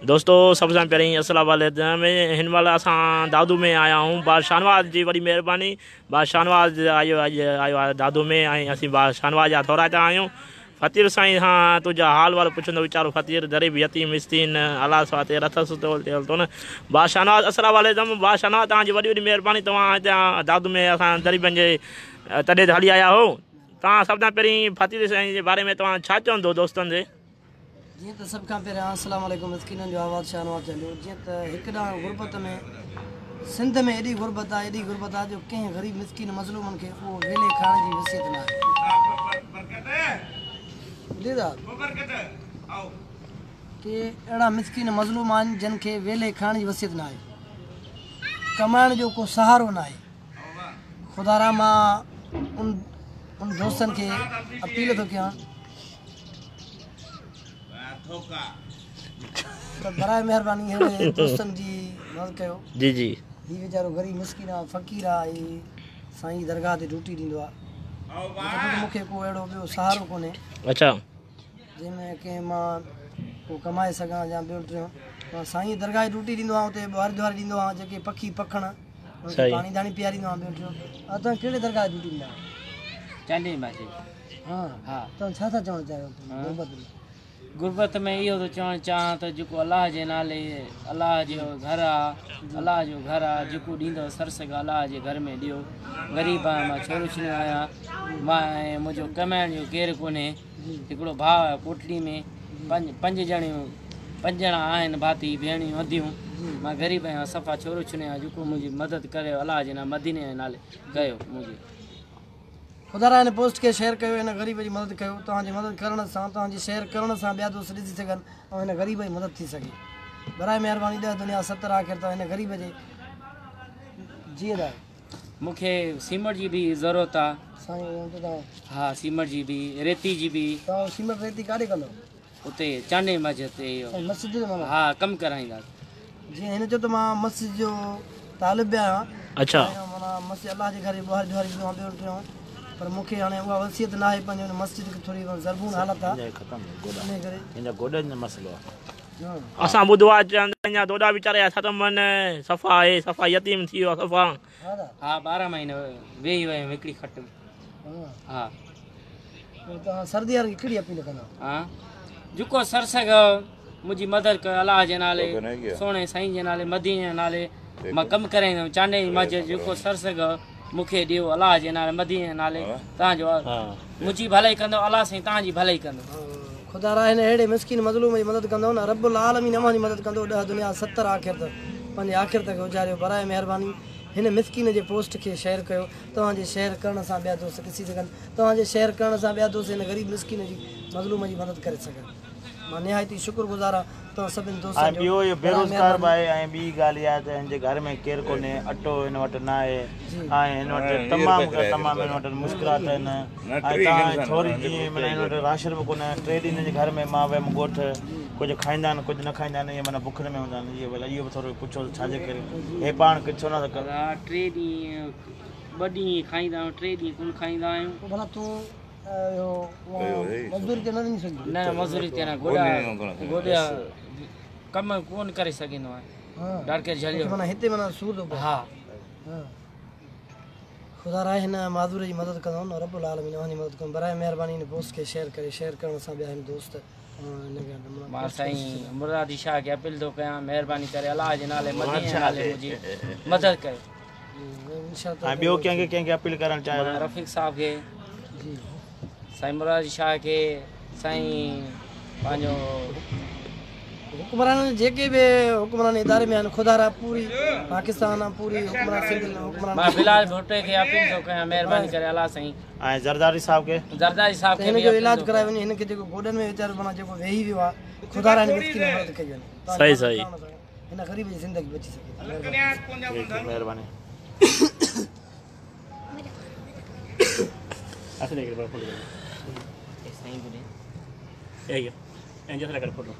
دوستو سڀ کان پهرين السلام عليڪم هن مهل اسان دادو ۾ آيا آهيون با شاهنواز جي وڏي مهرباني با شاهنواز آيو اڄ آيو آهي دادو ۾ ۽ اسين با شاهنواز جا ٿورائتا آهيون فقير سائين کان تنهنجا حال وال پڇندو ويچارو فقير غريب يتيم مسڪين الله سوا تي رٿس تول تي هلتو نه با شاهنواز السلام عليڪم با شاهنواز توهان جي وڏي وڏي مهرباني توهان هتان دادو ۾ اسان غريبن جي تڏي تي هلي آيا آهيو توهان سڀ کان پهرين فقير سائين جي باري ۾ توهان ڇا چوندو دوستن جي. جيئن ته سڀ کان پهريان السلام عليڪم مسڪينن جو آواز شاهنواز چانڊيو جيئن ته هڪ ڏانهن غربت ۾ سنڌ ۾ ايڏي غربت آهي ايڏي غربت آهي جو ڪنهن غريب مسڪين مظلومن کي اهو ويلي کائڻ جي وصيت نه آهي ڪي اهڙا مسڪين مظلوم آهن جن کي ويلي کائڻ جي وصيت نه آهي ڪمائڻ جو ڪو سهارو نه آهي خدارا مان ان ان دوستن کي اپيل ٿو ڪيان ته برائي مهرباني اهڙي دوستن جي مدد ڪيو. جي جي. هي ويچارو غريب مسڪين آ فقير آ هي سائين جي درگاهه تي ڊيوٽي ڏيندو آ چوي ٿو مونکي ڪو اهڙو ٻيو سهارو ڪونهي. اڇا. جنهن ۾ ڪنهن مان ڪو ڪمائي سگهان يا ٻيو ٽيون مان سائين جي درگاهه جي ڊيوٽي ڏيندو آهيان اتي ٻهاري ڌواري ڏيندو آهيان جيڪي پکي پکڻ انهن کي پاڻي داڻي پياريندو آهيان ٻيو ٽيون توهان ڪهڙي درگاهه جي ڊيوٽي ڏيندا آهيو؟ چانڊيي مسجد. ها توهان ڇا ٿا چوڻ چاهيو غربت ۾؟ غربت ۾ اهو ٿو چوڻ چاهان ته جيڪو الله جي نالي الله جو گهر آ الله جو گهر آ جيڪو ڏيندو سرسگ الله جي گهر ۾ ڏيو غريب آهيان مان ڇورو ڇنيو آهيان مان ۽ منهنجو ڪمائڻ جو ڪير ڪونهي هڪڙو ڀاء آهي ڪوٽڙي ۾ پنج پنج ڄڻيون پنج ڄڻا آهن ڀاتي ڀيڻيون اديون مان غريب آهيان صفا ڇورو ڇنيو آهيان جيڪو منهنجي مدد ڪريو الله جي نالي مديني جي نالي ڪيو منهنجي. خدا را هن پوسٽ کي شيئر ڪيو هن غريب جي مدد ڪيو توهان جي مدد ڪرڻ سان توهان جي شيئر ڪرڻ سان ٻيا دوست ڏسي سگهن ۽ هن غريب جي مدد ٿي سگهي برائي مهرباني 10 دنيا 70 آخرت هن غريب جي جيئن ته. مون کي سيمٽ جي به ضرورت آ. سائين اهو ته توهان. ها سيمٽ جي به ريتي جي به. توهان سيمٽ ريتي ڪاڏي ڪندو. اتي چانڊيي مسجد تي اهو. سائين مسجد جو مانا. ها ڪم ڪرائينداس. جيئن هن چيو ته مان مسجد جو طالب به آهيان. اڇا. ۽ معنيٰ مسجد الله جي گهر جي ٻهاري ڌواري ڏيندو آهيان ٻيو ٽيون پر مون کي هاڻي اها وصيت ناهي پنهنجي ان مسجد کي ٿوري زبون حالت آهي انهي ڪري. هن جا گوڏن جو مسئلو آهي. اسان ٻڌو آهي چون ته اڃا دوڏا ويچاري جا ختم آهن صفا آهي صفا يتيم ٿي ويو آهي صفا. ها 12 مهينا ويهي ويم هڪڙي کٽ ۾. ها. پوء توهان سردي وارن کي ڪهڙي اپيل ڪندا؟ ها جيڪو سرسگهه منهنجي مدد ڪيو الله جي نالي سهڻي سائين جي نالي مديني جي نالي مان ڪم ڪرائيندم چانڊيي جي مسجد جيڪو سرسگهه مون کي ڏيو الله جي نالي مديني جي نالي توهان جو منهنجي ڀلائي ڪندو الله سائين توهان جي ڀلائي ڪندو. خدا را هن اهڙي مسڪين مظلوم جي مدد ڪندؤ نه رب العالمين اوهان جي مدد ڪندو 10 دنيا 70 آخرت پنهنجي آخرت کي اجاريو برائي مهرباني هن مسڪين جي پوسٽ کي شيئر ڪيو توهان جي شيئر ڪرڻ سان ٻيا دوست ڏسي سگهن توهان جي شيئر ڪرڻ سان ٻيا دوست هن غريب مسڪين جي مظلوم جي مدد ڪري سگهن مان نهايت ئي شڪر گذار آهيان توهان سڀني ۽ دوستن جو ٻيو اهو برائي بيروزگار به مهرباني. آهي ۽ ٻي ڳالهه اها آهي ته هن جي گهر ۾ ڪير ڪونهي اٽو هن وٽ نه آهي ۽ هن وٽ تمام کان تمام هن وٽ مشڪلات آهن ۽ توهان ٿوري جيئن معنيٰ هن وٽ راشن به ڪونهي ٽي ڏينهن هن جي گهر ۾ مان ويم ڳوٺ ڪجهه کائيندا آهن ڪجهه نه کائيندا آهن اهي معنيٰ بکن ۾ هوندا آهن اهو ڀلا اهو به ٿورو پڇو ته ڇا جي ڪري هي پاڻ ڇو نه ٿا ڪن. ٽي ڏينهن ٻه ڏينهن کائيندا آهيون ٽي ڏينهن ڪونه کائيندا آهيون. پوء ڀلا تون اهو مزدوري تي نه وڃي سگهندين؟ نه مزدوري تي نه گوڏا گوڏا ڪم ڪونه ڪري سگهندو آهيان ڊاڪٽر جهليو. معنيٰ هتي معنيٰ سور ٿو پئي. ها. خدا را هن معذور جي مدد ڪندو نه رب العالمين اوهان جي مدد ڪندو برائي مهرباني هن پوسٽ کي شيئر ڪري شيئر ڪرڻ سان ٻيا هن دوست مان سائين مرادي شاهه کي اپيل ٿو ڪيان مهرباني ڪري الله جي نالي مديني جي نالي منهنجي مدد ڪيو. ۽ ٻيو ڪنهن کي ڪنهن کي اپيل ڪرڻ چاهيو ٿا؟ رفيق صاحب کي سائين مرادي شاهه کي سائين پنهنجو حڪمرانن جيڪي به حڪمران اداري ۾ آهن خدا را پوري پاڪستان پوري حڪمران سنڌ حڪمران مان بلال ڀٽي کي اپيل ٿو ڪيان مهرباني ڪري الله سائين ۽ زرداري صاحب کي زرداري صاحب کي هن جو علاج ڪرايو وڃي هن کي جيڪو گوڏن ۾ ويچارو معنيٰ جيڪو ويهي ويو آهي خدا را هن مسڪين جي مدد ڪئي وڃي صحيح صحيح هن غريب جي زندگي بچي سگهي ٿي مهرباني مهرباني سائين ٻڌي اي اي جسرا ڪر فوٽو